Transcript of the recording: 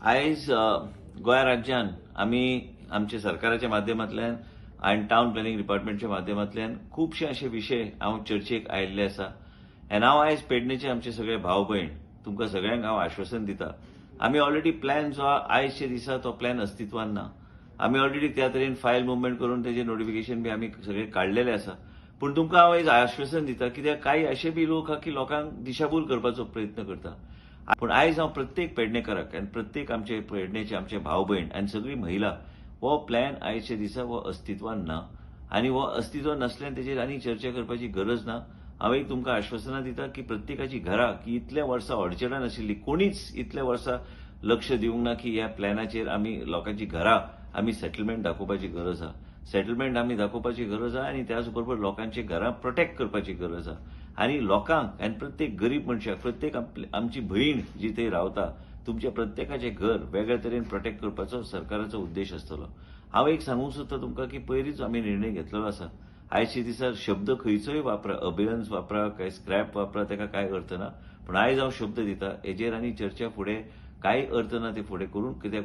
आयज गोंय राज्यान आमी आमच्या सरकाराच्या माध्यमांतल्यान आनी टावन प्लॅनिंग डिपार्टमेंटच्या माध्यमांतल्यान खुबशे अशे विशय हांव चर्चेक आयिल्ले आसा. आनी हांव आयज पेडणेचे आमचे सगळे भाव भयण, तुमकां सगळ्यांक हांव आश्वासन दिता, आमी ऑलरेडी प्लॅन जो आहा, आयजच्या दिसा तो प्लॅन अस्तित्वान ना. आमी ऑलरेडी त्या तरेन फायल मुवमेंट करून तेजे नोटिफिकेशन बी आमी सगळे काडलेले आसा. पूण तुमकां हांव आयज आश्वासन दिता, कित्याक कांय अशे बी लोक आहा की लोकांक दिशाभूल करपाचो प्रयत्न करता. पूण आयज हांव प्रत्येक पेडणेकाराक आनी प्रत्येक आमचे पेडणेचे आमचे भाव भयण आनी सगळी महिला, हो प्लॅन आयच्या दिसा हो अस्तित्वान ना आनी हो अस्तित्वान नासल्यान तेजेर आनी चर्चा करपाची गरज ना. हांव एक तुमकां आश्वासनां दिता की प्रत्येकाची घरां की इतल्या वर्सां अडचणां नाशिल्ली, कोणीच इतल्या वर्सां लक्ष दिवंक ना की ह्या प्लॅनाचेर आमी लोकांची घरां आमी सेटलमेंट दाखोवपाची गरज आहा. सेटलमेंट आमी दाखोवपाची गरज आहा आनी त्याच बरोबर लोकांची घरां प्रोटेक्ट करपाची गरज आहा. आनी लोकांक आनी प्रत्येक गरीब मनशाक, प्रत्येक आमची भयण जी थंय रावता, तुमच्या प्रत्येकाचें घर वेगळ्या तरेन प्रोटेक्ट करपाचो सरकाराचो उद्देश आसतलो. हांव एक सांगूंक सोदता तुमकां की पयलींच आमी निर्णय घेतलेलो आसा. आयच्या दिसा शब्द खंयचोय वापरा, अबेयन्स वापरा काय स्क्रॅप वापरा, ताका कांय अर्थ ना. पूण आयज हांव शब्द दिता, हेजेर आनी चर्चा फुडें कांय अर्थ ना ते फुडें करून, कित्याक